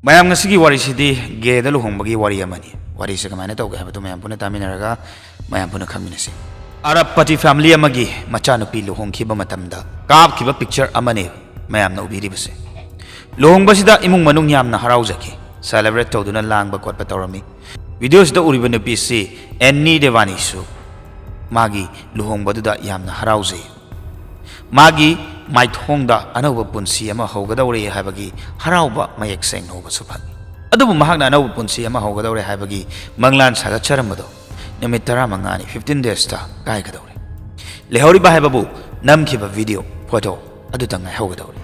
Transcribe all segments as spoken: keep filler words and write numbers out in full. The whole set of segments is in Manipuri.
ꯃꯌꯥꯝ, ꯉꯁꯤꯒꯤ ꯋꯥꯔꯤꯁꯤꯗꯤ ꯒꯦꯗ ꯂꯨꯍꯣꯡꯕꯒꯤ ꯋꯥꯔꯤ ꯑꯃꯅꯤ꯫ ꯋꯥꯔꯤꯁꯦ ꯀꯃꯥꯏꯅ ꯇꯧꯒꯦ ꯍꯥꯏꯕꯗꯨ ꯃꯌꯥꯝ ꯄꯨꯟꯅ ꯇꯥꯃꯤꯟꯅꯔꯒ ꯃꯌꯥꯝ ꯄꯨꯟꯅ ꯈꯪꯃꯤꯟꯅꯁꯤ꯫ ꯑꯔꯕꯄꯇꯤ ꯐꯦꯃꯤꯂꯤ ꯑꯃꯒꯤ ꯃꯆꯥꯅꯨꯄꯤ ꯂꯨꯍꯣꯡꯈꯤꯕ ꯃꯇꯝꯗ ꯀꯥꯞꯈꯤꯕ ꯄꯤꯛꯆꯔ ꯑꯃꯅꯤ ꯃꯌꯥꯝꯅ ꯎꯕꯤꯔꯤꯕꯁꯦ꯫ ꯂꯨꯍꯣꯡꯕꯁꯤꯗ ꯏꯃꯨꯡ ꯃꯅꯨꯡ ꯌꯥꯝꯅ ꯍꯔꯥꯎꯖꯈꯤ, ꯁꯦꯂꯦꯕ꯭ꯔꯦꯠ ꯇꯧꯗꯨꯅ ꯂꯥꯡꯕ ꯈꯣꯠꯄ ꯇꯧꯔꯝꯃꯤ꯫ ꯚꯤꯗꯤꯑꯣꯁꯤꯗ ꯎꯔꯤꯕ ꯅꯨꯄꯤꯁꯤ ꯑꯦꯟꯅꯤ ꯗꯦꯕꯥꯅꯤꯁꯨ ꯃꯥꯒꯤ ꯂꯨꯍꯣꯡꯕꯗꯨꯗ ꯌꯥꯝꯅ ꯍꯔꯥꯎꯖꯩ꯫ ꯃꯥꯒꯤ ꯃꯥꯏꯊꯣꯡꯗ ꯑꯅꯧꯕ ꯄꯨꯟꯁꯤ ꯑꯃ ꯍꯧꯒꯗꯧꯔꯦ ꯍꯥꯏꯕꯒꯤ ꯍꯔꯥꯎꯕ ꯃꯌꯦꯛ ꯁꯦꯡꯅ ꯎꯕꯁꯨ ꯐꯪꯉꯤ꯫ ꯑꯗꯨꯕꯨ ꯃꯍꯥꯛꯅ ꯑꯅꯧꯕ ꯄꯨꯟꯁꯤ ꯑꯃ ꯍꯧꯒꯗꯧꯔꯦ ꯍꯥꯏꯕꯒꯤ ꯃꯪꯂꯥꯟ ꯁꯥꯒꯠꯆꯔꯝꯕꯗꯣ ꯅꯨꯃꯤꯠ ꯇꯔꯥꯃꯉꯥꯅꯤ, fifteen daysꯇ ꯀꯥꯏꯒꯗꯧꯔꯦ꯫ ꯂꯩꯍꯧꯔꯤꯕ ꯍꯥꯏꯕꯕꯨ ꯅꯝꯈꯤꯕ ꯚꯤꯗꯤꯑꯣ, ꯐꯣꯇꯣ ꯑꯗꯨꯇꯪ ꯉꯥꯏꯍꯧꯒꯗꯧꯔꯦ꯫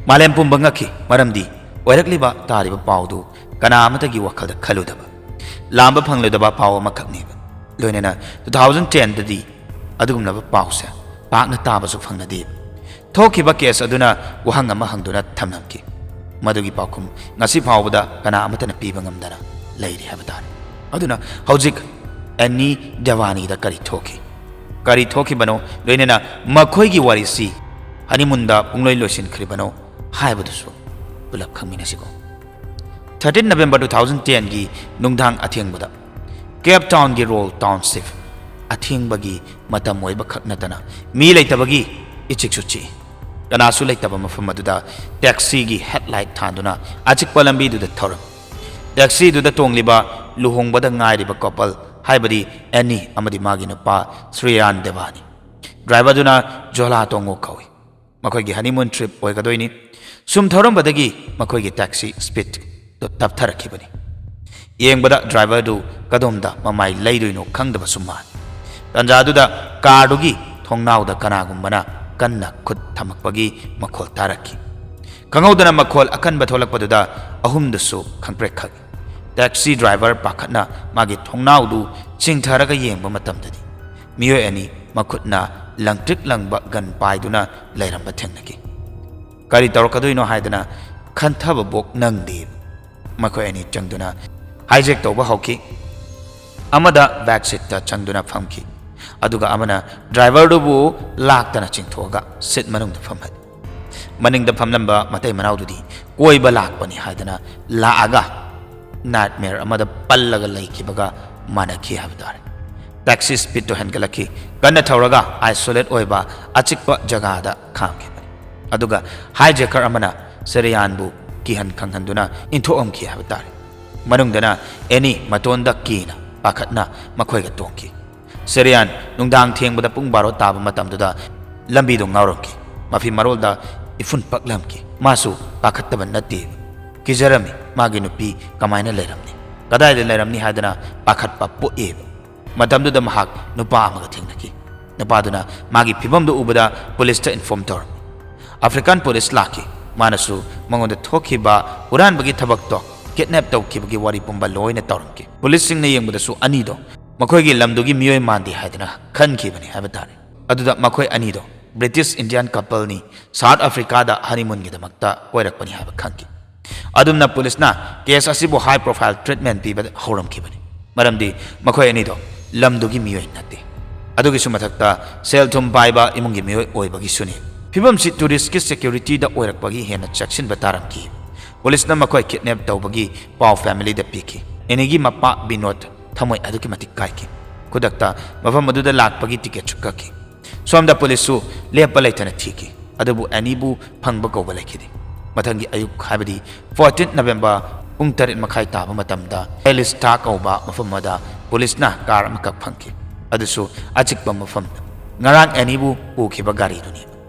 ꯃꯥꯂꯦꯝ ꯄꯨꯝꯕ ꯉꯛꯈꯤ, ꯃꯔꯝꯗꯤ ꯑꯣꯏꯔꯛꯂꯤꯕ ꯇꯥꯔꯤꯕ ꯄꯥꯎꯗꯨ ꯀꯅꯥ ꯑꯃꯠꯇꯒꯤ ꯋꯥꯈꯜꯗ ꯈꯜꯂꯨꯗꯕ, ꯂꯥꯝꯕ ꯐꯪꯂꯣꯏꯗꯕ ꯄꯥꯎ ꯑꯃꯈꯛꯅꯦꯕ꯫ ꯂꯣꯏꯅꯅ two thousand tenꯗꯗꯤ ꯑꯗꯨꯒꯨꯝꯂꯕ ꯄꯥꯎꯁꯦ ꯄꯥꯛꯅ ꯇꯥꯕꯁꯨ ꯐꯪꯅꯗꯦ꯫ ꯊꯣꯛꯈꯤꯕ ꯀꯦꯁ ꯑꯗꯨꯅ ꯋꯥꯍꯪ ꯑꯃ ꯍꯪꯗꯨꯅ ꯊꯝꯂꯝꯈꯤ꯫ ꯃꯗꯨꯒꯤ ꯄꯥꯎꯈꯨꯝ ꯉꯁꯤ ꯐꯥꯎꯕꯗ ꯀꯅꯥ ꯑꯃꯠꯇꯅ ꯄꯤꯕ ꯉꯝꯗꯅ ꯂꯩꯔꯤ ꯍꯥꯏꯕ ꯇꯥꯔꯦ꯫ ꯑꯗꯨꯅ ꯍꯧꯖꯤꯛ ꯑꯦꯟꯅꯤ ꯗꯦꯕꯥꯅꯤꯗ ꯀꯔꯤ ꯊꯣꯛꯈꯤ? ꯀꯔꯤ ꯊꯣꯛꯈꯤꯕꯅꯣ? ꯂꯣꯏꯅꯅ ꯃꯈꯣꯏꯒꯤ ꯋꯥꯔꯤꯁꯤ ꯍꯅꯤꯃꯨꯟꯗ ꯄꯨꯡꯂꯣꯏ ꯂꯣꯏꯁꯤꯟꯈ꯭ꯔꯤꯕꯅꯣ ꯍꯥꯏꯕꯗꯨꯁꯨ ꯄꯨꯂꯞ ꯈꯪꯃꯤꯟꯅꯁꯤꯀꯣ꯫ Thirteen November two thousand tenꯒꯤ ꯅꯨꯡꯗꯥꯡ ꯑꯊꯦꯡꯕꯗ ꯀꯦꯞ ꯇꯥꯎꯟꯒꯤ ꯔꯣꯜ ꯇꯥꯎꯟꯁꯤꯞ ꯑꯊꯦꯡꯕꯒꯤ ꯃꯇꯝ ꯑꯣꯏꯕ ꯈꯛ ꯅꯠꯇꯅ ꯃꯤ ꯂꯩꯇꯕꯒꯤ ꯏꯆꯤꯛꯁꯨ ꯆꯤꯛꯏ꯫ ꯀꯅꯥꯁꯨ ꯂꯩꯇꯕ ꯃꯐꯝ ꯑꯗꯨꯗ ꯇꯦꯛꯁꯤꯒꯤ ꯍꯦꯗꯂꯥꯏꯠ ꯊꯥꯟꯗꯨꯅ ꯑꯆꯤꯛꯄ ꯂꯝꯕꯤꯗꯨꯗ ꯊꯧꯔꯝꯃꯤ꯫ ꯇꯦꯛꯁꯤꯗꯨꯗ ꯇꯣꯡꯂꯤꯕ ꯂꯨꯍꯣꯡꯕꯗ ꯉꯥꯏꯔꯤꯕ ꯀꯣꯄꯜ, ꯍꯥꯏꯕꯗꯤ ꯑꯦꯅꯤ ꯑꯃꯗꯤ ꯃꯥꯒꯤ ꯅꯨꯄꯥ ꯁ꯭ꯔꯤꯌꯥꯟ ꯗꯦꯕꯥꯅꯤ꯫ ꯗ꯭ꯔꯥꯏꯚꯔꯗꯨꯅ ꯖꯣꯂꯥ ꯇꯣꯡꯉꯨ ꯀꯧꯏ꯫ ꯃꯈꯣꯏꯒꯤ ꯍꯅꯤꯃꯨꯟ ꯇ꯭ꯔꯤꯞ ꯑꯣꯏꯒꯗꯣꯏꯅꯤ꯫ ꯁꯨꯝ ꯊꯧꯔꯝꯕꯗꯒꯤ ꯃꯈꯣꯏꯒꯤ ꯇꯦꯛꯁꯤ ꯁ꯭ꯄꯤꯗ ꯇꯞꯊꯔꯛꯈꯤꯕꯅꯤ꯫ ꯌꯦꯡꯕꯗ ꯗ꯭ꯔꯥꯏꯚꯔꯗꯨ ꯀꯗꯣꯝꯗ ꯃꯃꯥꯏ ꯂꯩꯗꯣꯏꯅꯣ ꯈꯪꯗꯕꯁꯨ ꯃꯥꯜꯂꯤ꯫ ꯇꯥꯟꯖꯥꯗꯨꯗ ꯀꯥꯔꯗꯨꯒꯤ ꯊꯣꯡꯅꯥꯎꯗ ꯀꯅꯥꯒꯨꯝꯕꯅ ꯀꯟꯅ ꯈꯨꯠ ꯊꯝꯃꯛꯄꯒꯤ ꯃꯈꯣꯜ ꯇꯥꯔꯛꯈꯤ꯫ ꯈꯪꯍꯧꯗꯅ ꯃꯈꯣꯜ ꯑꯀꯟꯕ ꯊꯣꯛꯂꯛꯄꯗꯨꯗ ꯑꯍꯨꯝꯗꯨꯁꯨ ꯈꯪꯄ꯭ꯔꯦꯛ ꯈꯪꯏ꯫ ꯇꯦꯛꯁꯤ ꯗ꯭ꯔꯥꯏꯚꯔ ꯄꯥꯈꯠꯅ ꯃꯥꯒꯤ ꯊꯣꯡꯅꯥꯎꯗꯨ ꯆꯤꯡꯊꯔꯒ ꯌꯦꯡꯕ ꯃꯇꯝꯗꯗꯤ ꯃꯤꯑꯣꯏ ꯑꯅꯤ ꯃꯈꯨꯠꯅ ꯂꯪꯇ꯭ꯔꯤꯛ ꯂꯪꯕ ꯒꯟ ꯄꯥꯏꯗꯨꯅ ꯂꯩꯔꯝꯕ ꯊꯦꯡꯅꯈꯤ꯫ ꯀꯔꯤ ꯇꯧꯔꯛꯀꯗꯣꯏꯅꯣ ꯍꯥꯏꯗꯅ ꯈꯟꯊꯕꯕꯣꯛ ꯅꯪꯗꯦ꯫ ꯃꯈꯣꯏ ꯑꯅꯤ ꯆꯪꯗꯨꯅ ꯍꯥꯏꯖꯦꯛ ꯇꯧꯕ ꯍꯧꯈꯤ꯫ ꯑꯃꯗ ꯕꯦꯛ ꯁꯤꯠꯇ ꯆꯪꯗꯨꯅ ꯐꯝꯈꯤ, ꯑꯗꯨꯒ ꯑꯃꯅ ꯗ꯭ꯔꯥꯏꯚꯔꯗꯨꯕꯨ ꯂꯥꯛꯇꯅ ꯆꯤꯡꯊꯣꯛꯑꯒ ꯁꯤꯠ ꯃꯅꯨꯡꯗ ꯐꯝꯍꯜꯂꯤ꯫ ꯃꯅꯤꯡꯗ ꯐꯝꯂꯝꯕ ꯃꯇꯩ ꯃꯅꯥꯎꯗꯨꯗꯤ ꯀꯣꯏꯕ ꯂꯥꯛꯄꯅꯤ ꯍꯥꯏꯗꯅ ꯂꯥꯛꯑꯒ ꯅꯥꯏꯠꯃꯦꯌꯔ ꯑꯃꯗ ꯄꯜꯂꯒ ꯂꯩꯈꯤꯕꯒ ꯃꯥꯟꯅꯈꯤ ꯍꯥꯏꯕ ꯇꯥꯔꯦ꯫ ꯇꯦꯛꯁꯤ ꯁ꯭ꯄꯤꯗꯇꯨ ꯍꯦꯟꯒꯠꯂꯛꯈꯤ꯫ ꯀꯟꯅ ꯊꯧꯔꯒ ꯑꯥꯏꯁꯣꯂꯦꯠ ꯑꯣꯏꯕ ꯑꯆꯤꯛꯄ ꯖꯒꯥꯗ ꯈꯥꯝꯈꯤꯕꯅꯤ꯫ ꯑꯗꯨꯒ ꯍꯥꯏꯖꯦꯀꯔ ꯑꯃꯅ ꯁꯦꯔꯤꯌꯥꯟꯕꯨ ꯀꯤꯍꯟ ꯈꯪꯍꯟꯗꯨꯅ ꯏꯟꯊꯣꯛꯑꯝꯈꯤ ꯍꯥꯏꯕ ꯇꯥꯔꯦ꯫ ꯃꯅꯨꯡꯗꯅ ꯑꯦꯅꯤ ꯃꯇꯣꯟꯗ ꯀꯤꯅ ꯄꯥꯈꯠꯅ ꯃꯈꯣꯏꯒ ꯇꯣꯡꯈꯤ꯫ ꯁꯦꯔꯤꯌꯥꯟ ꯅꯨꯡꯗꯥꯡ ꯊꯦꯡꯕꯗ ꯄꯨꯡ ꯕꯥꯔꯣ ꯇꯥꯕ ꯃꯇꯝꯗꯨꯗ ꯂꯝꯕꯤꯗꯨ ꯉꯥꯎꯔꯝꯈꯤ꯫ ꯃꯐꯤ ꯃꯔꯣꯜꯗ ꯏꯐꯨꯟ ꯄꯛꯂꯝꯈꯤ꯫ ꯃꯥꯁꯨ ꯄꯥꯈꯠꯇꯕ ꯅꯠꯇꯦ꯫ ꯀꯤꯖꯔꯝꯃꯤ꯫ ꯃꯥꯒꯤ ꯅꯨꯄꯤ ꯀꯃꯥꯏꯅ ꯂꯩꯔꯝꯅꯤ? ꯀꯗꯥꯏꯗ ꯂꯩꯔꯝꯅꯤ ꯍꯥꯏꯗꯅ ꯄꯥꯈꯠꯄ ꯄꯣꯛꯑꯦꯕ꯫ ꯃꯇꯝꯗꯨꯗ ꯃꯍꯥꯛ ꯅꯨꯄꯥ ꯑꯃꯒ ꯊꯦꯡꯅꯈꯤ꯫ ꯅꯨꯄꯥꯗꯨꯅ ꯃꯥꯒꯤ ꯐꯤꯕꯝꯗꯨ ꯎꯕꯗ ꯄꯨꯂꯤꯁꯇ ꯏꯟꯐꯣꯔꯝ ꯇꯧꯔꯝꯃꯤ꯫ ꯑꯐ꯭ꯔꯤꯀꯥꯟ ꯄꯨꯂꯤꯁ ꯂꯥꯛꯈꯤ꯫ ꯃꯥꯅꯁꯨ ꯃꯉꯣꯟꯗ ꯊꯣꯛꯈꯤꯕ ꯍꯨꯔꯥꯟꯕꯒꯤ ꯊꯕꯛꯇꯣ, ꯀꯤꯗꯅꯦꯞ ꯇꯧꯈꯤꯕꯒꯤ ꯋꯥꯔꯤ ꯄꯨꯝꯕ ꯂꯣꯏꯅ ꯇꯧꯔꯝꯈꯤ꯫ ꯄꯨꯂꯤꯁꯁꯤꯡꯅ ꯌꯦꯡꯕꯗꯁꯨ ꯑꯅꯤꯗꯣ ꯃꯈꯣꯏꯒꯤ ꯂꯝꯗꯨꯒꯤ ꯃꯤꯑꯣꯏ ꯃꯥꯟꯗꯦ ꯍꯥꯏꯗꯅ ꯈꯟꯈꯤꯕꯅꯤ ꯍꯥꯏꯕ ꯇꯥꯔꯦ꯫ ꯑꯗꯨꯗ ꯃꯈꯣꯏ ꯑꯅꯤꯗꯣ ꯕ꯭ꯔꯤꯇꯤꯁ ꯏꯟꯗꯤꯌꯥꯟ ꯀꯄꯜꯅꯤ, ꯁꯥꯎꯠ ꯑꯐ꯭ꯔꯤꯀꯥꯗ ꯍꯅꯤꯃꯨꯟꯒꯤꯗꯃꯛꯇ ꯀꯣꯏꯔꯛꯄꯅꯤ ꯍꯥꯏꯕ ꯈꯪꯈꯤ꯫ ꯑꯗꯨꯝꯅ ꯄꯨꯂꯤꯁꯅ ꯀꯦꯁ ꯑꯁꯤꯕꯨ ꯍꯥꯏ ꯄ꯭ꯔꯣꯐꯥꯏꯜ ꯇ꯭ꯔꯤꯠꯃꯦꯟ ꯄꯤꯕ ꯍꯧꯔꯝꯈꯤꯕꯅꯤ, ꯃꯔꯝꯗꯤ ꯃꯈꯣꯏ ꯑꯅꯤꯗꯣ ꯂꯝꯗꯨꯒꯤ ꯃꯤꯑꯣꯏ ꯅꯠꯇꯦ꯫ ꯑꯗꯨꯒꯤꯁꯨ ꯃꯊꯛꯇ ꯁꯦꯜ ꯊꯨꯝ ꯄꯥꯏꯕ ꯏꯃꯨꯡꯒꯤ ꯃꯤꯑꯣꯏ ꯑꯣꯏꯕꯒꯤꯁꯨꯅꯤ꯫ ꯐꯤꯕꯝꯁꯤ ꯇꯨꯔꯤꯁꯀꯤ ꯁꯦꯀ꯭ꯌꯨꯔꯤꯇꯤꯗ ꯑꯣꯏꯔꯛꯄꯒꯤ ꯍꯦꯟꯅ ꯆꯦꯛꯁꯤꯟꯕ ꯇꯥꯔꯝꯈꯤ꯫ ꯄꯨꯂꯤꯁꯅ ꯃꯈꯣꯏ ꯀꯤꯗꯅꯦꯞ ꯇꯧꯕꯒꯤ ꯄꯥꯎ ꯐꯦꯃꯤꯂꯤꯗ ꯄꯤꯈꯤ꯫ ꯑꯦꯅꯤꯒꯤ ꯃꯄꯥ ꯕꯤꯅꯣꯗ ꯊꯃꯣꯏ ꯑꯗꯨꯛꯀꯤ ꯃꯇꯤꯛ ꯀꯥꯏꯈꯤ꯫ ꯈꯨꯗꯛꯇ ꯃꯐꯝ ꯑꯗꯨꯗ ꯂꯥꯛꯄꯒꯤ ꯇꯤꯀꯦꯠꯁꯨ ꯀꯛꯈꯤ꯫ ꯁꯣꯝꯗ ꯄꯨꯂꯤꯁꯁꯨ ꯂꯦꯞꯄ ꯂꯩꯇꯅ ꯊꯤꯈꯤ, ꯑꯗꯨꯕꯨ ꯑꯦꯅꯤꯕꯨ ꯐꯪꯕ ꯀꯧꯕ ꯂꯩꯈꯤꯗꯦ꯫ ꯃꯊꯪꯒꯤ ꯑꯌꯨꯛ, ꯍꯥꯏꯕꯗꯤ ꯐꯣꯔꯇꯤꯟ ꯅꯕꯦꯝꯕꯔ, ꯄꯨꯡ ꯇꯔꯦꯠ ꯃꯈꯥꯏ ꯇꯥꯕ ꯃꯇꯝꯗ ꯑꯦꯂꯤꯁꯇꯥ ꯀꯧꯕ ꯃꯐꯝ ꯑꯃꯗ ꯄꯨꯂꯤꯁꯅ ꯀꯥꯔ ꯑꯃꯈꯛ ꯐꯪꯈꯤ, ꯑꯗꯨꯁꯨ ꯑꯆꯤꯛꯄ ꯃꯐꯝꯗ꯫ ꯉꯔꯥꯡ ꯑꯦꯅꯤꯕꯨ ꯄꯨꯈꯤꯕ ꯒꯥꯔꯤꯗꯨꯅꯤ꯫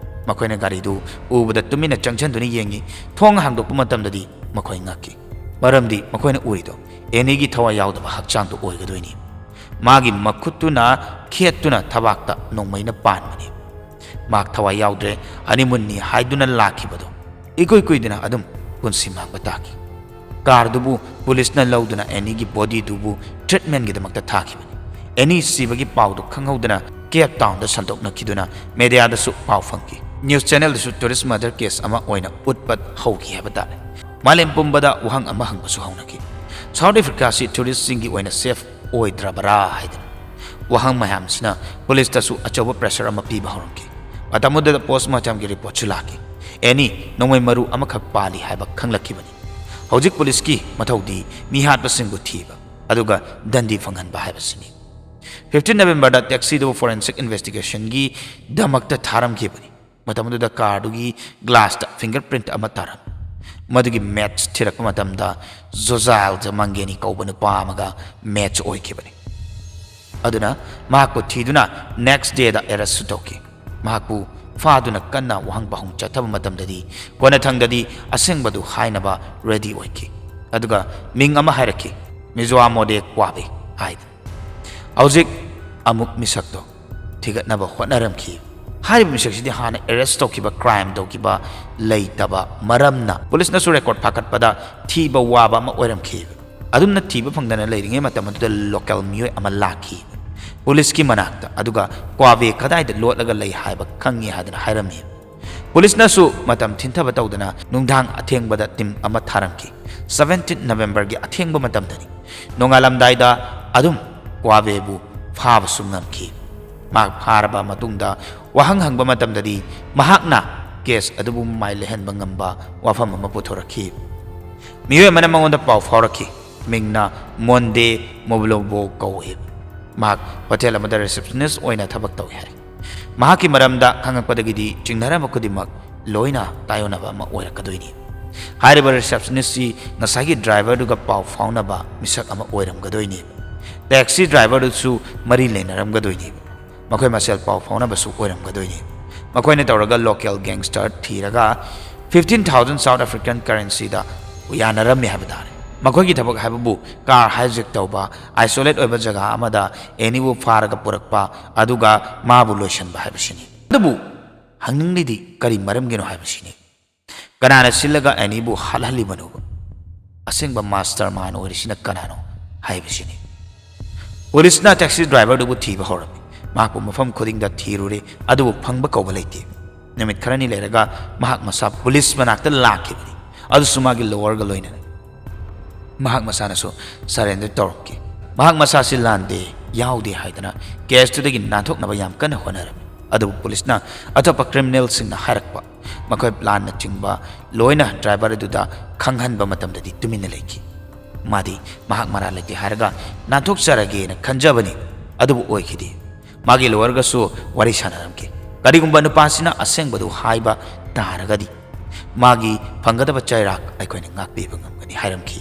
ꯃꯈꯣꯏꯅ ꯒꯥꯔꯤꯗꯨ ꯎꯕꯗ ꯇꯨꯃꯤꯟꯅ ꯆꯪꯁꯤꯟꯗꯨꯅ ꯌꯦꯡꯉꯤ꯫ ꯊꯣꯡ ꯍꯥꯡꯗꯣꯛꯄ ꯃꯇꯝꯗꯗꯤ ꯃꯈꯣꯏ ꯉꯛꯈꯤ, ꯃꯔꯝꯗꯤ ꯃꯈꯣꯏꯅ ꯎꯔꯤꯗꯣ ꯑꯦꯅꯤꯒꯤ ꯊꯋꯥꯏ ꯌꯥꯎꯗꯕ ꯍꯛꯆꯥꯡꯗꯨ ꯑꯣꯏꯒꯗꯣꯏꯅꯤ꯫ ꯃꯥꯒꯤ ꯃꯈꯨꯠꯇꯨꯅ ꯈꯦꯠꯇꯨꯅ ꯊꯕꯥꯛꯇ ꯅꯣꯡꯃꯩꯅ ꯄꯥꯟꯕꯅꯤ꯫ ꯃꯍꯥꯛ ꯊꯋꯥꯏ ꯌꯥꯎꯗ꯭ꯔꯦ, ꯍꯅꯤꯃꯨꯟꯅꯤ ꯍꯥꯏꯗꯨꯅ ꯂꯥꯛꯈꯤꯕꯗꯣ ꯏꯀꯨꯏ ꯀꯨꯏꯗꯅ ꯑꯗꯨꯝ ꯄꯨꯟꯁꯤ ꯃꯥꯡꯕ ꯇꯥꯈꯤ꯫ ꯀꯥꯔꯗꯨꯕꯨ ꯄꯨꯂꯤꯁꯅ ꯂꯧꯗꯨꯅ ꯑꯦꯅꯤꯒꯤ ꯕꯣꯗꯤꯗꯨꯕꯨ ꯇ꯭ꯔꯤꯠꯃꯦꯟꯒꯤꯗꯃꯛꯇ ꯊꯥꯈꯤꯕꯅꯤ꯫ ꯑꯦꯅꯤ ꯁꯤꯕꯒꯤ ꯄꯥꯎꯗꯨ ꯈꯪꯍꯧꯗꯅ ꯀꯦꯞ ꯇꯥꯎꯟꯗ ꯁꯟꯗꯣꯛꯅꯈꯤꯗꯨꯅ ꯃꯦꯗꯤꯌꯥꯗꯁꯨ ꯄꯥꯎ ꯐꯪꯈꯤ꯫ ꯅ꯭ꯌꯨꯁ ꯆꯦꯅꯦꯜꯗꯁꯨ ꯇꯨꯔꯤꯁ ꯃꯔꯗꯔ ꯀꯦꯁ ꯑꯃ ꯑꯣꯏꯅ ꯎꯠꯄ ꯍꯧꯈꯤ ꯍꯥꯏꯕ ꯇꯥꯔꯦ꯫ ꯃꯥꯂꯦꯝ ꯄꯨꯝꯕꯗ ꯋꯥꯍꯪ ꯑꯃ ꯍꯪꯕꯁꯨ ꯍꯧꯅꯈꯤ꯫ ꯁꯥꯎꯠ ꯑꯐ꯭ꯔꯤꯀꯥꯁꯤ ꯇꯨꯔꯤꯁꯁꯤꯡꯒꯤ ꯑꯣꯏꯅ ꯁꯦꯐ ꯑꯣꯏꯗ꯭ꯔꯕꯔꯥ ꯍꯥꯏꯗꯅ꯫ ꯋꯥꯍꯪ ꯃꯌꯥꯝꯁꯤꯅ ꯄꯨꯂꯤꯁꯇꯁꯨ ꯑꯆꯧꯕ ꯄ꯭ꯔꯦꯁꯔ ꯑꯃ ꯄꯤꯕ ꯍꯧꯔꯝꯈꯤ꯫ ꯃꯇꯝ ꯑꯗꯨꯗ ꯄꯣꯁꯃꯣꯔꯇꯦꯝꯒꯤ ꯔꯤꯄꯣꯔꯠꯁꯨ ꯂꯥꯛꯈꯤ꯫ ꯑꯦꯅꯤ ꯅꯣꯡꯃꯩ ꯃꯔꯨ ꯑꯃꯈꯛ ꯄꯥꯜꯂꯤ ꯍꯥꯏꯕ ꯈꯪꯂꯛꯈꯤꯕꯅꯤ꯫ ꯍꯧꯖꯤꯛ ꯄꯨꯂꯤꯁꯀꯤ ꯃꯊꯧꯗꯤ ꯃꯤꯍꯥꯠꯄꯁꯤꯡꯕꯨ ꯊꯤꯕ ꯑꯗꯨꯒ ꯗꯟꯗꯤ ꯐꯪꯍꯟꯕ ꯍꯥꯏꯕꯁꯤꯅꯤ꯫ ꯐꯤꯐꯇꯤꯟ ꯅꯕꯦꯝꯕꯔꯗ ꯇꯦꯛꯁꯤꯗꯨ ꯐꯣꯔꯦꯟꯁꯤꯛ ꯏꯟꯚꯦꯁꯇꯤꯒꯦꯁꯟꯒꯤ ꯗꯃꯛꯇ ꯊꯥꯔꯝꯈꯤꯕꯅꯤ꯫ ꯃꯇꯝ ꯑꯗꯨꯗ ꯀꯥꯔꯗꯨꯒꯤ ꯒ꯭ꯂꯥꯁꯇ ꯐꯤꯡꯒꯔ ꯄ꯭ꯔꯤꯟꯠ ꯑꯃ ꯇꯥꯔꯝꯃꯤ꯫ ꯃꯗꯨꯒꯤ ꯃꯦꯠꯆ ꯊꯤꯔꯛꯄ ꯃꯇꯝꯗ ꯖꯣꯖꯥꯜ ꯖꯃꯥꯡꯒꯦꯅꯤ ꯀꯧꯕ ꯅꯨꯄꯥ ꯑꯃꯒ ꯃꯦꯠꯆ ꯑꯣꯏꯈꯤꯕꯅꯤ꯫ ꯑꯗꯨꯅ ꯃꯍꯥꯛꯄꯨ ꯊꯤꯗꯨꯅ ꯅꯦꯛꯁ ꯗꯦꯗ ꯑꯦꯔꯦꯁꯁꯨ ꯇꯧꯈꯤ꯫ ꯃꯍꯥꯛꯄꯨ ꯐꯥꯗꯨꯅ ꯀꯟꯅ ꯋꯥꯍꯪ ꯄꯥꯎꯍꯪ ꯆꯠꯊꯕ ꯃꯇꯝꯗꯗꯤ ꯀꯣꯟꯅꯊꯪꯗꯗꯤ ꯑꯁꯦꯡꯕꯗꯨ ꯍꯥꯏꯅꯕ ꯔꯦꯗꯤ ꯑꯣꯏꯈꯤ꯫ ꯑꯗꯨꯒ ꯃꯤꯡ ꯑꯃ ꯍꯥꯏꯔꯛꯈꯤ, ꯃꯤꯖꯣꯋꯥ ꯃꯣꯗꯦ ꯀ꯭ꯋꯥꯕꯦ ꯍꯥꯏꯗꯅ꯫ ꯍꯧꯖꯤꯛ ꯑꯃꯨꯛ ꯃꯤꯁꯛꯇꯣ ꯊꯤꯒꯠꯅꯕ ꯍꯣꯠꯅꯔꯝꯈꯤ꯫ ꯍꯥꯏꯔꯤꯕ ꯃꯤꯁꯛꯁꯤꯗꯤ ꯍꯥꯟꯅ ꯑꯦꯔꯦꯁ ꯇꯧꯈꯤꯕ, ꯀ꯭ꯔꯥꯏꯝ ꯇꯧꯈꯤꯕ ꯂꯩꯇꯕ ꯃꯔꯝꯅ ꯄꯨꯂꯤꯁꯅꯁꯨ ꯔꯦꯀꯣꯔꯗ ꯐꯥꯒꯠꯄꯗ ꯊꯤꯕ ꯋꯥꯕ ꯑꯃ ꯑꯣꯏꯔꯝꯈꯤ꯫ ꯑꯗꯨꯝꯅ ꯊꯤꯕ ꯐꯪꯗꯅ ꯂꯩꯔꯤꯉꯩ ꯃꯇꯝ ꯑꯗꯨꯗ ꯂꯣꯀꯦꯜ ꯃꯤꯑꯣꯏ ꯑꯃ ꯂꯥꯛꯈꯤ ꯄꯨꯂꯤꯁꯀꯤ ꯃꯅꯥꯛꯇ, ꯑꯗꯨꯒ ꯀ꯭ꯋꯥꯕꯦ ꯀꯗꯥꯏꯗ ꯂꯣꯠꯂꯒ ꯂꯩ ꯍꯥꯏꯕ ꯈꯪꯉꯤ ꯍꯥꯏꯗꯅ ꯍꯥꯏꯔꯝꯃꯤ꯫ ꯄꯨꯂꯤꯁꯅꯁꯨ ꯃꯇꯝ ꯊꯤꯟꯊꯕ ꯇꯧꯗꯅ ꯅꯨꯡꯗꯥꯡ ꯑꯊꯦꯡꯕꯗ ꯇꯤꯝ ꯑꯃ ꯊꯥꯔꯝꯈꯤ꯫ ꯁꯕꯦꯟꯇꯤꯟ ꯅꯕꯦꯝꯕꯔꯒꯤ ꯑꯊꯦꯡꯕ ꯃꯇꯝꯗꯅꯤ꯫ ꯅꯣꯡꯉꯥꯜꯂꯝꯗꯥꯏꯗ ꯑꯗꯨꯝ ꯀ꯭ꯋꯥꯕꯦꯕꯨ ꯐꯥꯕꯁꯨ ꯉꯝꯈꯤ꯫ ꯃꯍꯥꯛ ꯐꯥꯔꯕ ꯃꯇꯨꯡꯗ ꯋꯥꯍꯪ ꯍꯪꯕ ꯃꯇꯝꯗꯗꯤ ꯃꯍꯥꯛꯅ ꯀꯦꯁ ꯑꯗꯨꯕꯨ ꯃꯃꯥꯏ ꯂꯩꯍꯟꯕ ꯉꯝꯕ ꯋꯥꯐꯝ ꯑꯃ ꯄꯨꯊꯣꯔꯛꯈꯤ꯫ ꯃꯤꯑꯣꯏ ꯑꯃꯅ ꯃꯉꯣꯟꯗ ꯄꯥꯎ ꯐꯥꯎꯔꯛꯈꯤ꯫ ꯃꯤꯡꯅ ꯃꯣꯟꯗꯦ ꯃꯣꯕ꯭ꯂꯣꯕꯣ ꯀꯧꯏ꯫ ꯃꯍꯥꯛ ꯍꯣꯇꯦꯜ ꯑꯃꯗ ꯔꯤꯁꯦꯞꯁꯅꯤꯁ ꯑꯣꯏꯅ ꯊꯕꯛ ꯇꯧꯏ ꯍꯥꯏ꯫ ꯃꯍꯥꯛꯀꯤ ꯃꯔꯝꯗ ꯈꯪꯉꯛꯄꯗꯒꯤꯗꯤ ꯆꯤꯡꯅꯔꯝꯕ ꯈꯨꯗꯤꯡꯃꯛ ꯂꯣꯏꯅ ꯇꯥꯏꯑꯣꯟꯅꯕ ꯑꯃ ꯑꯣꯏꯔꯛꯀꯗꯣꯏꯅꯤ꯫ ꯍꯥꯏꯔꯤꯕ ꯔꯤꯁꯦꯞꯁꯅꯤꯁꯁꯤ ꯉꯁꯥꯏꯒꯤ ꯗ꯭ꯔꯥꯏꯚꯔꯗꯨꯒ ꯄꯥꯎ ꯐꯥꯎꯅꯕ ꯃꯤꯁꯛ ꯑꯃ ꯑꯣꯏꯔꯝꯒꯗꯣꯏꯅꯤ꯫ ꯇꯦꯛꯁꯤ ꯗ꯭ꯔꯥꯏꯚꯔꯗꯨꯁꯨ ꯃꯔꯤ ꯂꯩꯅꯔꯝꯒꯗꯣꯏꯅꯤ꯫ ꯃꯈꯣꯏ ꯃꯁꯦꯜ ꯄꯥꯎ ꯐꯥꯎꯅꯕꯁꯨ ꯑꯣꯏꯔꯝꯒꯗꯣꯏꯅꯤ꯫ ꯃꯈꯣꯏꯅ ꯇꯧꯔꯒ ꯂꯣꯀꯦꯜ ꯒꯦꯡꯁꯇꯔ ꯊꯤꯔꯒ ꯐꯤꯐꯇꯤꯟ ꯊꯥꯎꯖꯟ ꯁꯥꯎꯠ ꯑꯐ꯭ꯔꯤꯀꯟ ꯀꯔꯦꯟꯁꯤꯗ ꯌꯥꯅꯔꯝꯃꯤ ꯍꯥꯏꯕ ꯇꯥꯔꯦ꯫ ꯃꯈꯣꯏꯒꯤ ꯊꯕꯛ ꯍꯥꯏꯕꯕꯨ ꯀꯥꯔ ꯍꯥꯏꯖꯦꯛ ꯇꯧꯕ, ꯑꯥꯏꯁꯣꯂꯦꯠ ꯑꯣꯏꯕ ꯖꯒꯥ ꯑꯃꯗ ꯑꯦꯅꯤꯕꯨ ꯐꯥꯔꯒ ꯄꯨꯔꯛꯄ, ꯑꯗꯨꯒ ꯃꯥꯕꯨ ꯂꯣꯏꯁꯤꯟꯕ ꯍꯥꯏꯕꯁꯤꯅꯤ꯫ ꯑꯗꯨꯕꯨ ꯍꯪꯅꯤꯡꯂꯤꯗꯤ ꯀꯔꯤ ꯃꯔꯝꯒꯤꯅꯣ ꯍꯥꯏꯕꯁꯤꯅꯤ꯫ ꯀꯅꯥꯅ ꯁꯤꯜꯂꯒ ꯑꯦꯅꯤꯕꯨ ꯍꯥꯠꯍꯜꯂꯤꯕꯅꯣꯕ? ꯑꯁꯦꯡꯕ ꯃꯥꯁꯇꯔ ꯃꯥꯏꯟ ꯑꯣꯏꯔꯤꯁꯤꯅ ꯀꯅꯥꯅꯣ ꯍꯥꯏꯕꯁꯤꯅꯤ꯫ ꯄꯨꯂꯤꯁꯅ ꯇꯦꯛꯁꯤ ꯗ꯭ꯔꯥꯏꯚꯔꯗꯨꯕꯨ ꯊꯤꯕ ꯍꯧꯔꯝꯃꯤ꯫ ꯃꯍꯥꯛꯄꯨ ꯃꯐꯝ ꯈꯨꯗꯤꯡꯗ ꯊꯤꯔꯨꯔꯦ, ꯑꯗꯨꯕꯨ ꯐꯪꯕ ꯀꯧꯕ ꯂꯩꯇꯦ꯫ ꯅꯨꯃꯤꯠ ꯈꯔꯅꯤ ꯂꯩꯔꯒ ꯃꯍꯥꯛ ꯃꯁꯥ ꯄꯨꯂꯤꯁ ꯃꯅꯥꯛꯇ ꯂꯥꯛꯈꯤꯕꯅꯤ, ꯑꯗꯨꯁꯨ ꯃꯥꯒꯤ ꯂꯣꯋꯔꯒ ꯂꯣꯏꯅꯅ꯫ ꯃꯍꯥꯛ ꯃꯁꯥꯅꯁꯨ ꯁꯔꯦꯟꯗꯔ ꯇꯧꯔꯛꯈꯤ꯫ ꯃꯍꯥꯛ ꯃꯁꯥꯁꯤ ꯂꯥꯟꯗꯦ, ꯌꯥꯎꯗꯦ ꯍꯥꯏꯗꯅ ꯀꯦꯁꯇꯨꯗꯒꯤ ꯅꯥꯟꯊꯣꯛꯅꯕ ꯌꯥꯝ ꯀꯟꯅ ꯍꯣꯠꯅꯔꯝꯃꯤ꯫ ꯑꯗꯨꯕꯨ ꯄꯨꯂꯤꯁꯅ ꯑꯇꯣꯞꯄ ꯀ꯭ꯔꯤꯃꯤꯅꯦꯜꯁꯤꯡꯅ ꯍꯥꯏꯔꯛꯄ, ꯃꯈꯣꯏ ꯄ꯭ꯂꯥꯟꯅꯆꯤꯡꯕ ꯂꯣꯏꯅ ꯗ꯭ꯔꯥꯏꯚꯔ ꯑꯗꯨꯗ ꯈꯪꯍꯟꯕ ꯃꯇꯝꯗꯗꯤ ꯇꯨꯃꯤꯟꯅ ꯂꯩꯈꯤ꯫ ꯃꯥꯗꯤ ꯃꯍꯥꯛ ꯃꯔꯥꯜ ꯂꯩꯇꯦ ꯍꯥꯏꯔꯒ ꯅꯥꯟꯊꯣꯛꯆꯔꯒꯦꯅ ꯈꯟꯖꯕꯅꯤ, ꯑꯗꯨꯕꯨ ꯑꯣꯏꯈꯤꯗꯦ꯫ ꯃꯥꯒꯤ ꯂꯣꯌꯔꯒꯁꯨ ꯋꯥꯔꯤ ꯁꯥꯟꯅꯔꯝꯈꯤ꯫ ꯀꯔꯤꯒꯨꯝꯕ ꯅꯨꯄꯥꯁꯤꯅ ꯑꯁꯦꯡꯕꯗꯨ ꯍꯥꯏꯕ ꯇꯥꯔꯒꯗꯤ ꯃꯥꯒꯤ ꯐꯪꯒꯗꯕ ꯆꯩꯔꯥꯛ ꯑꯩꯈꯣꯏꯅ ꯉꯥꯛꯄꯤꯕ ꯉꯝꯒꯅꯤ ꯍꯥꯏꯔꯝꯈꯤ꯫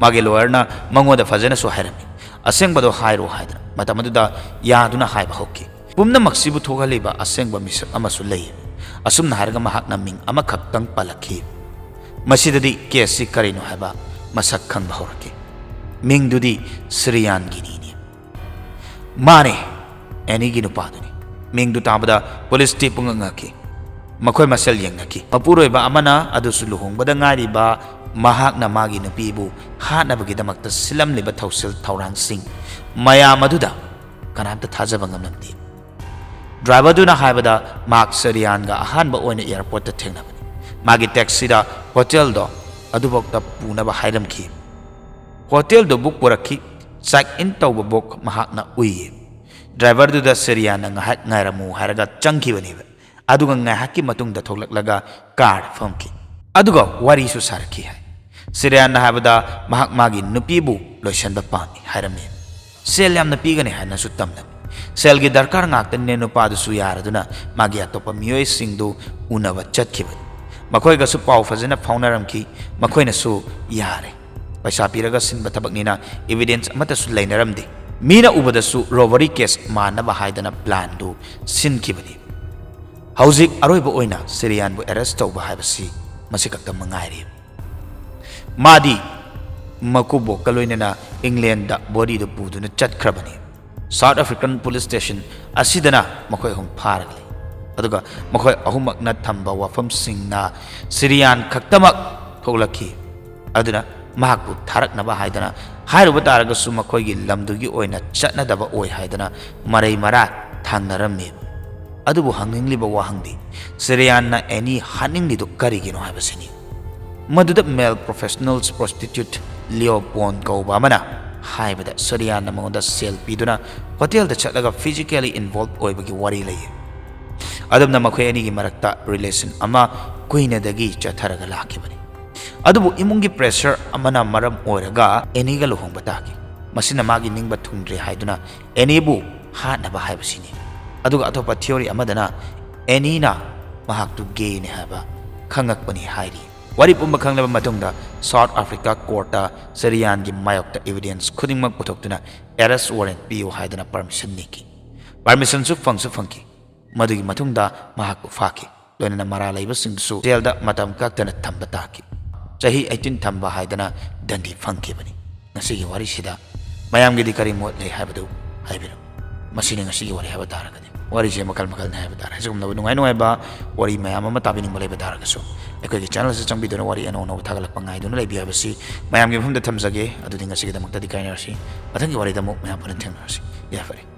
ꯃꯥꯒꯤ ꯂꯣꯌꯔꯅ ꯃꯉꯣꯟꯗ ꯐꯖꯅꯁꯨ ꯍꯥꯏꯔꯝꯃꯤ, ꯑꯁꯦꯡꯕꯗꯣ ꯍꯥꯏꯔꯣ ꯍꯥꯏꯗꯅ꯫ ꯃꯇꯝ ꯑꯗꯨꯗ ꯌꯥꯗꯨꯅ ꯍꯥꯏꯕ ꯍꯧꯈꯤ꯫ ꯄꯨꯝꯅꯃꯛꯁꯤꯕꯨ ꯊꯣꯛꯍꯜꯂꯤꯕ ꯑꯁꯦꯡꯕ ꯃꯤꯁꯛ ꯑꯃꯁꯨ ꯂꯩ꯫ ꯑꯁꯨꯝꯅ ꯍꯥꯏꯔꯒ ꯃꯍꯥꯛꯅ ꯃꯤꯡ ꯑꯃꯈꯛꯇꯪ ꯄꯜꯂꯛꯈꯤ꯫ ꯃꯁꯤꯗꯗꯤ ꯀꯦꯁꯁꯤ ꯀꯔꯤꯅꯣ ꯍꯥꯏꯕ ꯃꯁꯛ ꯈꯪꯕ ꯍꯧꯔꯛꯈꯤ꯫ ꯃꯤꯡꯗꯨꯗꯤ ꯁꯤꯔꯤꯌꯥꯟꯒꯤꯅꯤꯅꯦ꯫ ꯃꯥꯅꯦ, ꯑꯦꯅꯤꯒꯤ ꯅꯨꯄꯥꯗꯨꯅꯤ꯫ ꯃꯤꯡꯗꯨ ꯇꯥꯕꯗ ꯄꯨꯂꯤꯁꯇꯤ ꯄꯨꯡꯉꯛ ꯉꯛꯈꯤ꯫ ꯃꯈꯣꯏ ꯃꯁꯦꯜ ꯌꯦꯡꯅꯈꯤ꯫ ꯃꯄꯨꯔꯣꯏꯕ ꯑꯃꯅ, ꯑꯗꯨꯁꯨ ꯂꯨꯍꯣꯡꯕꯗ ꯉꯥꯏꯔꯤꯕ ꯃꯍꯥꯛꯅ ꯃꯥꯒꯤ ꯅꯨꯄꯤꯕꯨ ꯍꯥꯠꯅꯕꯒꯤꯗꯃꯛꯇ ꯁꯤꯜꯂꯝꯂꯤꯕ ꯊꯧꯁꯤꯜ ꯊꯧꯔꯥꯡꯁꯤꯡ ꯃꯌꯥꯝ ꯑꯗꯨꯗ ꯀꯅꯥꯝꯇ ꯊꯥꯖꯕ ꯉꯝꯂꯝꯗꯦ꯫ ꯗ꯭ꯔꯥꯏꯚꯔꯗꯨꯅ ꯍꯥꯏꯕꯗ ꯃꯍꯥꯛ ꯁꯤꯔꯤꯌꯥꯟꯒ ꯑꯍꯥꯟꯕ ꯑꯣꯏꯅ ꯑꯦꯌꯥꯔꯄꯣꯔꯠꯇ ꯊꯦꯡꯅꯕꯅꯤ꯫ ꯃꯥꯒꯤ ꯇꯦꯛꯁꯤꯗ ꯍꯣꯇꯦꯜꯗꯣ ꯑꯗꯨꯐꯥꯎꯗ ꯄꯨꯅꯕ ꯍꯥꯏꯔꯝꯈꯤ꯫ ꯍꯣꯇꯦꯜꯗꯨ ꯕꯨꯛ ꯄꯨꯔꯛꯈꯤ꯫ ꯆꯦꯛ ꯏꯟ ꯇꯧꯕ ꯕꯨꯛ ꯃꯍꯥꯛꯅ ꯎꯏꯌꯦ꯫ ꯗ꯭ꯔꯥꯏꯚꯔꯗꯨꯗ ꯁꯤꯔꯤꯌꯥꯟꯅ ꯉꯥꯏꯍꯥꯛ ꯉꯥꯏꯔꯝꯃꯨ ꯍꯥꯏꯔꯒ ꯆꯪꯈꯤꯕꯅꯦꯕ꯫ ꯑꯗꯨꯒ ꯉꯥꯏꯍꯥꯛꯀꯤ ꯃꯇꯨꯡꯗ ꯊꯣꯛꯂꯛꯂꯒ ꯀꯥꯔꯗ ꯐꯝꯈꯤ꯫ ꯑꯗꯨꯒ ꯋꯥꯔꯤꯁꯨ ꯁꯥꯔꯛꯈꯤ ꯍꯥꯏ꯫ ꯁꯤꯔꯤꯌꯥꯟꯅ ꯍꯥꯏꯕꯗ ꯃꯍꯥꯛ ꯃꯥꯒꯤ ꯅꯨꯄꯤꯕꯨ ꯂꯣꯏꯁꯤꯟꯕ ꯄꯥꯝꯃꯤ ꯍꯥꯏꯔꯝꯃꯤ꯫ ꯁꯦꯜ ꯌꯥꯝꯅ ꯄꯤꯒꯅꯤ ꯍꯥꯏꯅꯁꯨ ꯇꯝꯂꯝꯃꯤ꯫ ꯁꯦꯜꯒꯤ ꯗꯔꯀꯥꯔ ꯉꯥꯛꯇꯅꯤꯅ ꯅꯨꯄꯥꯗꯨꯁꯨ ꯌꯥꯔꯗꯨꯅ ꯃꯥꯒꯤ ꯑꯇꯣꯞꯄ ꯃꯤꯑꯣꯏꯁꯤꯡꯗꯨ ꯎꯅꯕ ꯆꯠꯈꯤꯕꯅꯤ꯫ ꯃꯈꯣꯏꯒꯁꯨ ꯄꯥꯎ ꯐꯖꯅ ꯐꯥꯎꯅꯔꯝꯈꯤ꯫ ꯃꯈꯣꯏꯅꯁꯨ ꯌꯥꯔꯦ, ꯄꯩꯁꯥ ꯄꯤꯔꯒ ꯁꯤꯟꯕ ꯊꯕꯛꯅꯤꯅ ꯏꯕꯤꯗꯦꯟꯁ ꯑꯃꯠꯇꯁꯨ ꯂꯩꯅꯔꯝꯗꯦ꯫ ꯃꯤꯅ ꯎꯕꯗꯁꯨ ꯔꯣꯕꯔꯤ ꯀꯦꯁ ꯃꯥꯟꯅꯕ ꯍꯥꯏꯗꯅ ꯄ꯭ꯂꯥꯟꯗꯨ ꯁꯤꯟꯈꯤꯕꯅꯤ꯫ ꯍꯧꯖꯤꯛ ꯑꯔꯣꯏꯕ ꯑꯣꯏꯅ ꯁꯤꯔꯤꯌꯥꯟꯕꯨ ꯑꯦꯔꯦꯁ ꯇꯧꯕ ꯍꯥꯏꯕꯁꯤ ꯃꯁꯤ ꯈꯛꯇ ꯃꯉꯥꯏꯔꯦ꯫ ꯃꯥꯗꯤ ꯃꯀꯨꯕꯣꯛꯀ ꯂꯣꯏꯅꯅ ꯏꯪꯂꯦꯟꯗ ꯕꯣꯗꯤꯗꯨ ꯄꯨꯗꯨꯅ ꯆꯠꯈ꯭ꯔꯕꯅꯤ꯫ ꯁꯥꯎꯠ ꯑꯐ꯭ꯔꯤꯀꯟ ꯄꯨꯂꯤꯁ ꯁ꯭ꯇꯦꯁꯟ ꯑꯁꯤꯗꯅ ꯃꯈꯣꯏ ꯑꯍꯨꯝ ꯐꯥꯔꯒ ꯂꯩ꯫ ꯑꯗꯨꯒ ꯃꯈꯣꯏ ꯑꯍꯨꯝꯃꯛꯅ ꯊꯝꯕ ꯋꯥꯐꯝꯁꯤꯡꯅ ꯁꯤꯔꯤꯌꯥꯟ ꯈꯛꯇꯃꯛ ꯊꯣꯛꯂꯛꯈꯤ꯫ ꯑꯗꯨꯅ ꯃꯍꯥꯛꯄꯨ ꯊꯥꯔꯛꯅꯕ ꯍꯥꯏꯗꯅ ꯍꯥꯏꯔꯨꯕ ꯇꯥꯔꯒꯁꯨ ꯃꯈꯣꯏꯒꯤ ꯂꯝꯗꯨꯒꯤ ꯑꯣꯏꯅ ꯆꯠꯅꯗꯕ ꯑꯣꯏ ꯍꯥꯏꯗꯅ ꯃꯔꯩ ꯃꯔꯥ ꯊꯥꯡꯅꯔꯝꯃꯤ꯫ ꯑꯗꯨꯕꯨ ꯍꯪꯅꯤꯡꯂꯤꯕ ꯋꯥꯍꯪꯗꯤ ꯁꯤꯔꯤꯌꯥꯟꯅ ꯑꯦꯅꯤ ꯍꯥꯠꯅꯤꯡꯂꯤꯗꯨ ꯀꯔꯤꯒꯤꯅꯣ ꯍꯥꯏꯕꯁꯤꯅꯤ꯫ ꯃꯗꯨꯗ ꯃꯦꯜ ꯄ꯭ꯔꯣꯐꯦꯁꯅꯦꯜꯁ ꯄ꯭ꯔꯣꯁꯇꯤꯇ꯭ꯌꯨꯠ ꯂꯤꯑꯣ ꯄꯣꯟ ꯀꯧꯕ ꯑꯃꯅ ꯍꯥꯏꯕꯗ ꯁꯤꯔꯤꯌꯥꯟꯅ ꯃꯉꯣꯟꯗ ꯁꯦꯜ ꯄꯤꯗꯨꯅ ꯍꯣꯇꯦꯜꯗ ꯆꯠꯂꯒ ꯐꯤꯖꯤꯀꯦꯂꯤ ꯏꯟꯚꯣꯜꯕ ꯑꯣꯏꯕꯒꯤ ꯋꯥꯔꯤ ꯂꯩꯌꯦ꯫ ꯑꯗꯨꯝꯅ ꯃꯈꯣꯏ ꯑꯅꯤꯒꯤ ꯃꯔꯛꯇ relation ꯑꯃ ꯀꯨꯏꯅꯗꯒꯤ ꯆꯠꯊꯔꯒ ꯂꯥꯛꯈꯤꯕꯅꯤ꯫ ꯑꯗꯨꯕꯨ ꯏꯃꯨꯡꯒꯤ pressure ꯑꯃꯅ ꯃꯔꯝ ꯑꯣꯏꯔꯒ ꯑꯦꯅꯤꯒ ꯂꯨꯍꯣꯡꯕ ꯇꯥꯈꯤ꯫ ꯃꯁꯤꯅ ꯃꯥꯒꯤ ꯅꯤꯡꯕ ꯊꯨꯡꯗ꯭ꯔꯦ ꯍꯥꯏꯗꯨꯅ ꯑꯦꯅꯤꯕꯨ ꯍꯥꯠꯅꯕ ꯍꯥꯏꯕꯁꯤꯅꯤ꯫ ꯑꯗꯨꯒ ꯑꯇꯣꯞꯄ theory ꯑꯃꯗꯅ ꯑꯦꯅꯤꯅ ꯃꯍꯥꯛꯇꯨ gayꯅꯤ ꯍꯥꯏꯕ ꯈꯪꯉꯛꯄꯅꯤ ꯍꯥꯏꯔꯤ꯫ ꯋꯥꯔꯤ ꯄꯨꯝꯕ ꯈꯪꯂꯕ ꯃꯇꯨꯡꯗ South Africa courtꯇ ꯆꯔꯤꯌꯥꯟꯒꯤ ꯃꯥꯌꯣꯛꯇ evidence ꯈꯨꯗꯤꯡꯃꯛ ꯄꯨꯊꯣꯛꯇꯨꯅ arrest warrant ꯄꯤꯌꯨ ꯍꯥꯏꯗꯨꯅ permission ꯅꯤꯈꯤ꯫ Permissionꯁꯨ ꯐꯪꯁꯨ ꯐꯪꯈꯤ꯫ ꯃꯗꯨꯒꯤ ꯃꯇꯨꯡꯗ ꯃꯍꯥꯛꯄꯨ ꯐꯥꯈꯤ꯫ ꯂꯣꯏꯅꯅ ꯃꯔꯥꯜ ꯂꯩꯕꯁꯤꯡꯗꯨꯁꯨ jailꯗ ꯃꯇꯝ ꯀꯛꯇꯅ ꯊꯝꯕ ꯇꯥꯈꯤ꯫ ꯆꯍꯤ eighteen ꯊꯝꯕ ꯍꯥꯏꯗꯅ ꯗꯟꯗꯤ ꯐꯪꯈꯤꯕꯅꯤ꯫ ꯉꯁꯤꯒꯤ ꯋꯥꯔꯤꯁꯤꯗ ꯃꯌꯥꯝꯒꯤꯗꯤ ꯀꯔꯤ ꯃꯣꯠ ꯂꯩ ꯍꯥꯏꯕꯗꯨ ꯍꯥꯏꯕꯤꯔꯛꯎ꯫ ꯃꯁꯤꯅꯤ ꯉꯁꯤꯒꯤ ꯋꯥꯔꯤ ꯍꯥꯏꯕ ꯇꯥꯔꯒꯗꯤ꯫ ꯋꯥꯔꯤꯁꯦ ꯃꯈꯜ ꯃꯈꯜꯅꯤ ꯍꯥꯏꯕ ꯇꯥꯔꯦ꯫ ꯑꯁꯤꯒꯨꯝꯂꯕ ꯅꯨꯡꯉꯥꯏ ꯅꯨꯡꯉꯥꯏꯕ ꯋꯥꯔꯤ ꯃꯌꯥꯝ ꯑꯃ ꯇꯥꯕꯤꯅꯤꯡꯕ ꯂꯩꯕ ꯇꯥꯔꯒꯁꯨ ꯑꯩꯈꯣꯏꯒꯤ channel ꯑꯁꯤ ꯆꯪꯕꯤꯗꯨꯅ ꯋꯥꯔꯤ ꯑꯅꯧ ꯑꯅꯧꯕ ꯊꯥꯒꯠꯂꯛꯄ ꯉꯥꯏꯗꯨꯅ ꯂꯩꯕꯤꯌꯨ ꯍꯥꯏꯕꯁꯤ ꯃꯌꯥꯝꯒꯤ ꯃꯐꯝꯗ ꯊꯝꯖꯒꯦ꯫ ꯑꯗꯨꯗꯤ ꯉꯁꯤꯒꯤꯗꯃꯛꯇꯗꯤ ꯀꯥꯏꯅꯔꯁꯤ꯫ ꯃꯊꯪꯒꯤ ꯋꯥꯔꯤꯗ ꯑꯃꯨꯛ ꯃꯌꯥꯝ ꯄꯨꯟꯅ ꯊꯦꯡꯅꯔꯁꯤ꯫ ꯌꯥꯏꯐꯔꯦ꯫